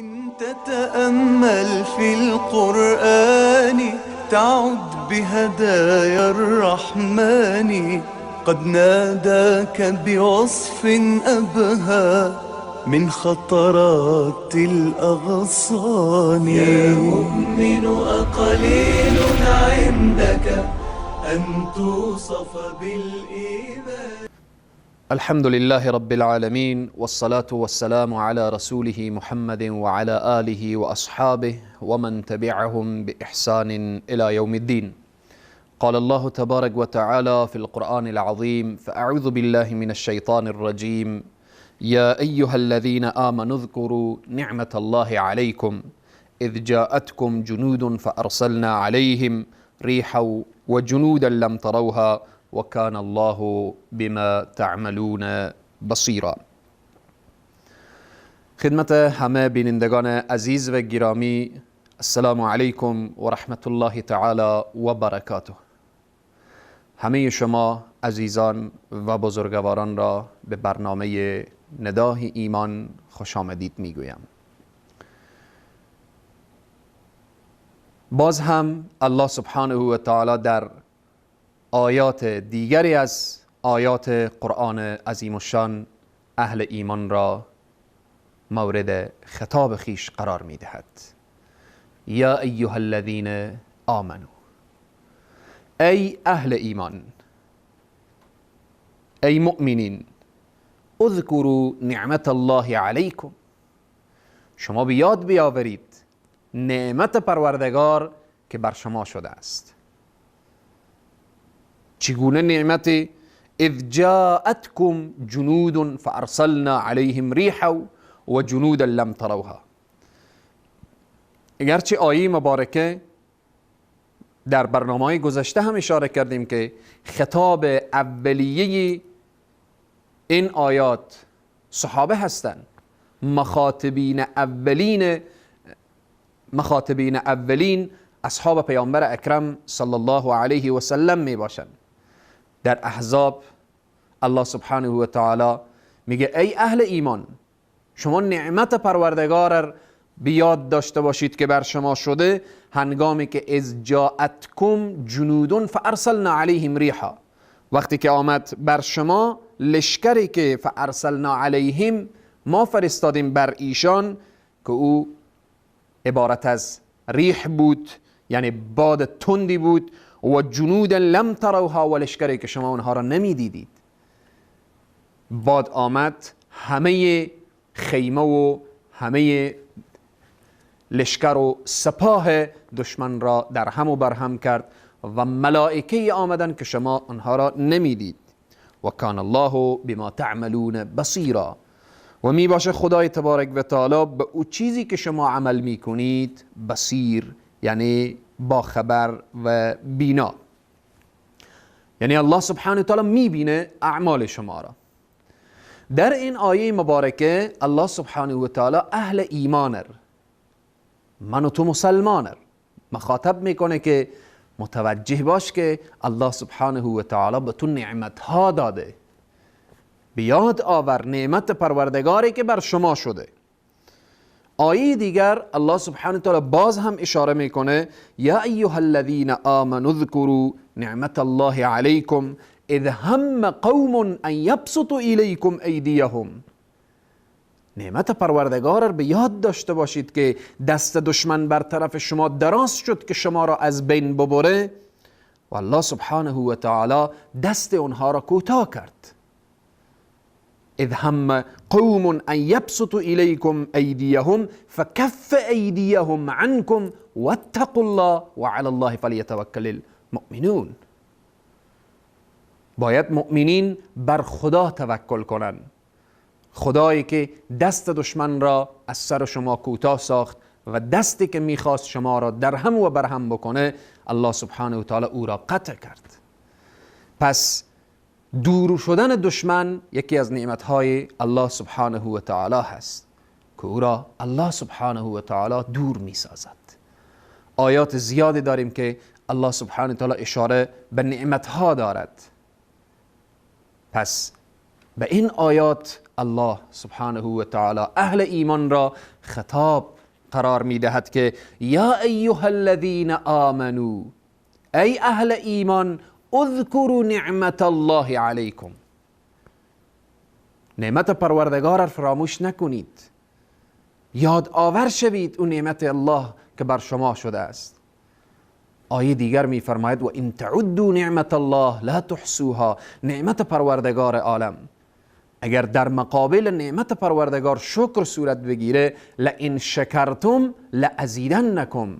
إن تتأمل في القرآن تعد بهدايا الرحمن، قد ناداك بوصف أبهى من خطرات الأغصان. يا مؤمن أقليل عندك أن توصف بالإيمان. الحمد لله رب العالمين، والصلاة والسلام على رسوله محمد وعلى آله وأصحابه ومن تبعهم بإحسان إلى يوم الدين. قال الله تبارك وتعالى في القرآن العظيم: فأعوذ بالله من الشيطان الرجيم، يا أيها الذين آمنوا اذكروا نعمة الله عليكم إذ جاءتكم جنود فأرسلنا عليهم ريحا وجنودا لم تروها وكان الله بما تعملون بصیرا. خدمت همه بینندگان عزیز و گرامی، السلام علیکم و رحمت الله تعالی و برکاته. همه شما عزیزان و بزرگواران را به برنامه ندای ایمان خوش آمدید میگویم. باز هم الله سبحانه و تعالی در آیات دیگری از آیات قرآن عظیم الشان اهل ایمان را مورد خطاب خیش قرار می دهد. یا ایها الذین آمنوا، ای اهل ایمان، ای مؤمنین، اذکروا نعمت الله علیکم، شما بیاد بیاورید نعمت پروردگار که بر شما شده است. چگونه نعمت؟ اذ جاءتكم جنود فارسلنا علیهم ریحا و جنودا لم تروها. اگرچه آیه مبارکه در برنامه‌های گذشته هم اشاره کردیم که خطاب اولیه این آیات صحابه هستند، مخاطبین اولین اصحاب پیامبر اکرم صلی الله علیه و سلم می باشند. در احزاب الله سبحانه و تعالی میگه ای اهل ایمان، شما نعمت پروردگار بیاد داشته باشید که بر شما شده، هنگامی که از جاءتکم جنودون فارسلنا علیهم ریحا، وقتی که آمد بر شما لشکری که فارسلنا علیهم، ما فرستادیم بر ایشان، که او عبارت از ریح بود، یعنی باد تندی بود، و جنود لم تروها، و لشکری که شما اونها را نمیدیدید. باد آمد همه خیمه و همه لشکر و سپاه دشمن را در هم و برهم کرد و ملائکه آمدن که شما آنها را نمیدید. و کان الله بما تعملون بصیرا، و می باشه خدای تبارک و تعالی به او چیزی که شما عمل میکنید بصیر، یعنی با خبر و بینا، یعنی الله سبحانه و تعالی میبینه اعمال شما را. در این آیه مبارکه الله سبحانه و تعالی اهل ایمان، من و تو مسلمان، مخاطب میکنه که متوجه باش که الله سبحانه و تعالی به تو نعمت ها داده، بیاد آور نعمت پروردگاری که بر شما شده. آیه دیگر الله سبحانه و تعالی باز هم اشاره میکنه: یا ایها الذین آمنوا اذکروا نعمت الله علیکم اذ هم قوم ان یبسطوا الیکم ایدیهم. نعمت پروردگار را به یاد داشته باشید که دست دشمن بر طرف شما دراز شد که شما را از بین ببره، و الله سبحانه و تعالی دست اونها را کوتاه کرد. اذ هم قوم ان یبسطوا الیکم ایدیهم فکف ایدیهم عنکم واتقوا الله وعلى الله فلیتوکل المؤمنون. باید مؤمنین بر خدا توکل کنند، خدایی که دست دشمن را از سر شما کوتاه ساخت و دستی که میخواست شما را درهم و برهم بکنه، الله سبحانه و تعالی او را قطع کرد. پس دور شدن دشمن یکی از نعمتهای الله سبحانه و تعالی هست که او را الله سبحانه و تعالی دور میسازد. آیات زیادی داریم که الله سبحانه و تعالی اشاره به نعمتها دارد. پس به این آیات الله سبحانه و تعالی اهل ایمان را خطاب قرار میدهد که یا ایها الذین آمنوا، ای اهل ایمان، اذکروا نعمت الله علیکم. نعمت پروردگار را فراموش نکنید، یاد آور شوید اون نعمت الله که بر شما شده است. آیه دیگر میفرماید و ان تعدوا نعمت الله لا تحصوها. نعمت پروردگار عالم اگر در مقابل نعمت پروردگار شکر صورت بگیره، لئن شکرتم لازیدنکم،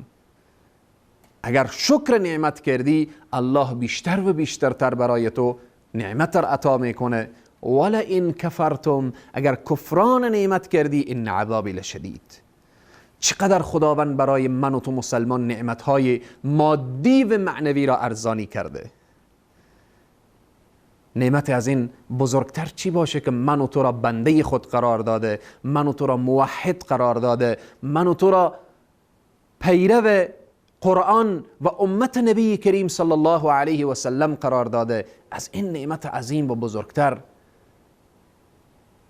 اگر شکر نعمت کردی الله بیشتر و بیشترتر برای تو نعمت را عطا میکنه. ولئن کفرتم، اگر کفران نعمت کردی، ان عذابی لشدید. چقدر خداوند برای من و تو مسلمان نعمتهای مادی و معنوی را ارزانی کرده. نعمت از این بزرگتر چی باشه که من و تو را بنده خود قرار داده، من و تو را موحد قرار داده، من و تو را پیرو قرآن و امت نبی کریم صلی الله علیه و سلم قرار داده. از این نعمت عظیم و بزرگتر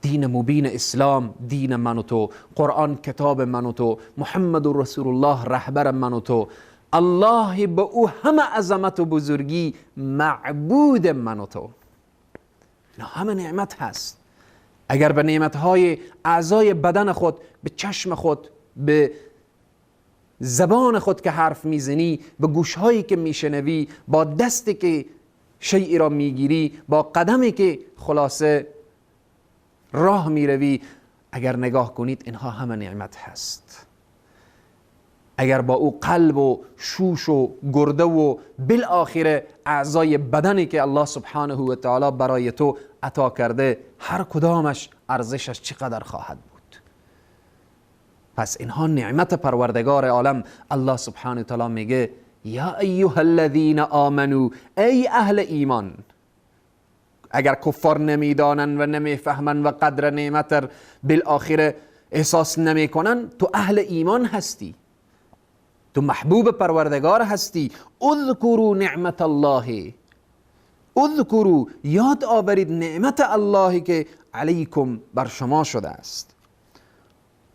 دین مبین اسلام، دین من و تو، قرآن کتاب من و تو، محمد رسول الله رهبر من و تو، الله به او همه عظمت و بزرگی معبود من و تو. اینا همه نعمت هست. اگر به نعمتهای اعضای بدن خود، به چشم خود، به زبان خود که حرف میزنی، به گوشهایی که میشنوی، با دستی که شیئی را میگیری، با قدمی که خلاصه راه میروی، اگر نگاه کنید اینها همه نعمت هست. اگر با او قلب و شوش و گرده و بالآخره اعضای بدنی که الله سبحانه و تعالی برای تو عطا کرده، هر کدامش ارزشش چقدر خواهد بود. پس اینها نعمت پروردگار عالم. الله سبحانه و تعالی میگه یا ایها الذین آمنو، ای اهل ایمان. اگر کفار نمیدانن و نمیفهمن و قدر نعمت بالآخره احساس نمیکنن، تو اهل ایمان هستی، تو محبوب پروردگار هستی. اذکروا نعمت الله، اذکروا، یاد آورید نعمت الله که علیکم بر شما شده است.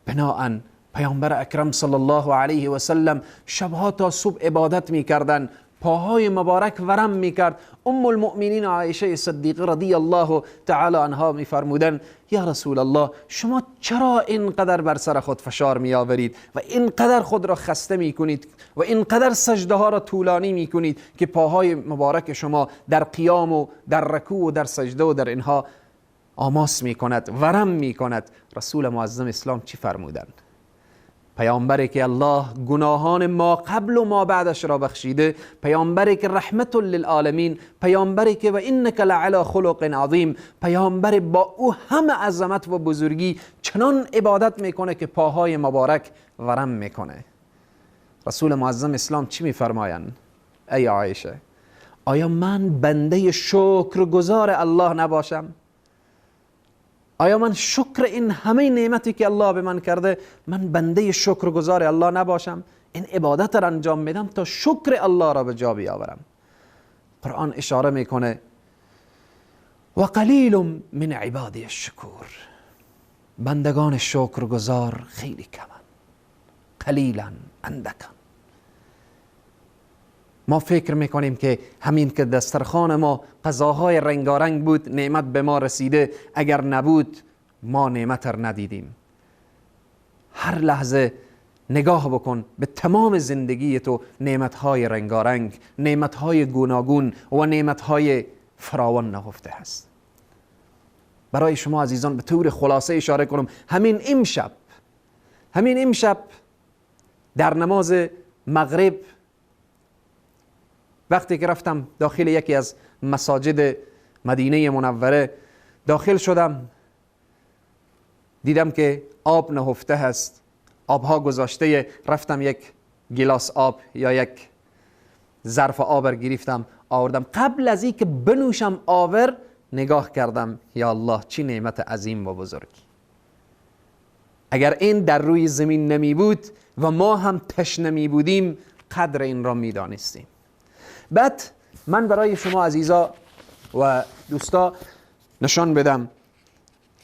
بناءً پیامبر اکرم صلی الله علیه و سلم شبها تا صبح عبادت میکردن، پاهای مبارک ورم میکرد. ام المؤمنین عایشه صدیقه رضی الله تعالی عنها میفرمودن یا رسول الله، شما چرا اینقدر بر سر خود فشار میآورید و اینقدر خود را خسته میکنید و اینقدر سجده ها را طولانی میکنید که پاهای مبارک شما در قیام و در رکوع و در سجده و در اینها آماس میکند، ورم میکند؟ رسول معظم اسلام چی فرمودند؟ پیامبری که الله گناهان ما قبل و ما بعدش را بخشیده، پیامبری که رحمت للعالمین، پیامبری که و انک لعلی خلق عظیم، پیامبر با او همه عظمت و بزرگی چنان عبادت میکنه که پاهای مبارک ورم میکنه. رسول معظم اسلام چی میفرمایند؟ ای عایشه، آیا من بنده شکرگزار الله نباشم؟ آیا من شکر این همه نعمتی که الله به من کرده، من بنده شکرگزار الله نباشم؟ این عبادت را انجام میدم تا شکر الله را به جا بیاورم. قرآن اشاره میکنه و قلیل من عبادی الشکور، بندگان شکرگزار خیلی کمن، قلیلا اندکن. ما فکر میکنیم که همین که دسترخوان ما غذاهای رنگارنگ بود نعمت به ما رسیده، اگر نبود ما نعمت را ندیدیم. هر لحظه نگاه بکن به تمام زندگی تو، نعمتهای رنگارنگ، نعمتهای گوناگون و نعمتهای فراوان نهفته هست. برای شما عزیزان به طور خلاصه اشاره کنم، همین امشب در نماز مغرب وقتی که رفتم داخل یکی از مساجد مدینه منوره داخل شدم، دیدم که آب نهفته هست، آبها گذاشته. رفتم یک گلاس آب یا یک ظرف آب گرفتم آوردم. قبل از اینکه بنوشم آور نگاه کردم، یا الله چی نعمت عظیم و بزرگی. اگر این در روی زمین نمی بود و ما هم تشنه می بودیم، قدر این را می دانستیم. بعد من برای شما عزیزا و دوستا نشان بدم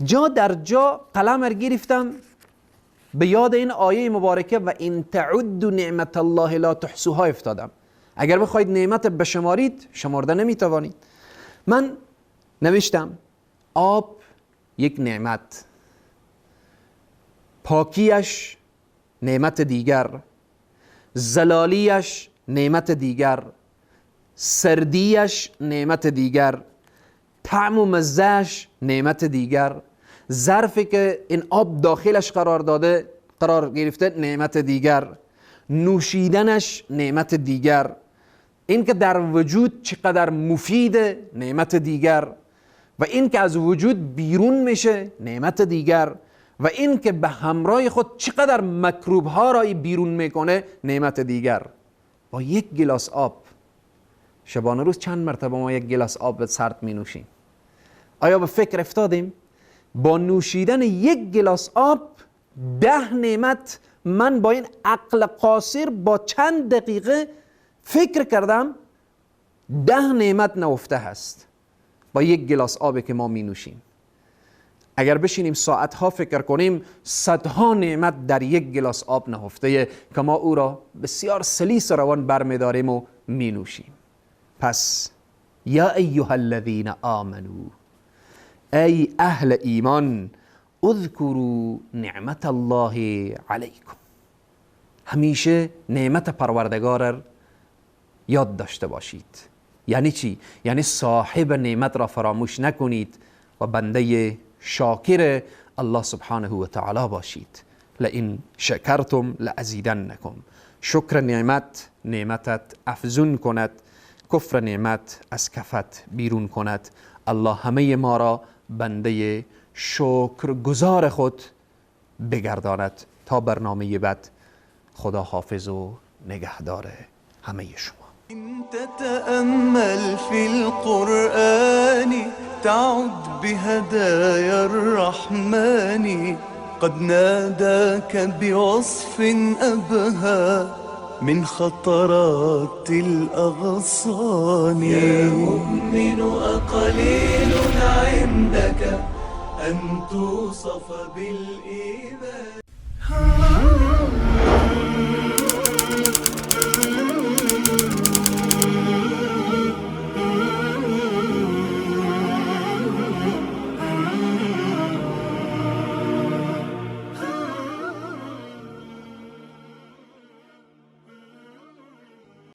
جا در جا قلم را گرفتم به یاد این آیه مبارکه و این تعدوا نعمت الله لا تحصوها افتادم. اگر بخواید نعمت بشمارید شمارده نمیتوانید. من نوشتم آب یک نعمت، پاکیش نعمت دیگر، زلالیش نعمت دیگر، سردیش نعمت دیگر، طعم و مزهش نعمت دیگر، ظرفی که این آب داخلش قرار گرفته نعمت دیگر، نوشیدنش نعمت دیگر، این که در وجود چقدر مفید نعمت دیگر، و این که از وجود بیرون میشه نعمت دیگر، و این که به همراه خود چقدر مکروب ها را بیرون میکنه نعمت دیگر. با یک گلاس آب شبانه روز چند مرتبه ما یک گلاس آب سرد می نوشیم؟ آیا به فکر افتادیم با نوشیدن یک گلاس آب 10 نعمت؟ من با این عقل قاصر با چند دقیقه فکر کردم 10 نعمت نهفته هست با یک گلاس آبی که ما می نوشیم. اگر بشینیم ساعتها فکر کنیم صدها نعمت در یک گلاس آب نهفته که ما او را بسیار سلیس و روان برمیداریم و می نوشیم. پس یا ایها الذین آمنو، ای اهل ایمان، اذکروا نعمت الله علیکم. همیشه نعمت پروردگار یاد داشته باشید. یعنی چی؟ یعنی صاحب نعمت را فراموش نکنید و بنده شاکر الله سبحانه و تعالی باشید. لئن شکرتم لازیدنکم. شکر نعمت نعمتت افزون کند، کفر نعمت از کفت بیرون کند. الله همه ما را بنده شکرگزار خود بگرداند. تا برنامه بعد، خدا حافظ و نگهدار همه شما. إن تتأمل في القرآن تعد بهدايا الرحمن، قد ناداك بوصف أبهى من خطرات الأغصان. يا مؤمن أقليل عندك أن توصف بالإيمان.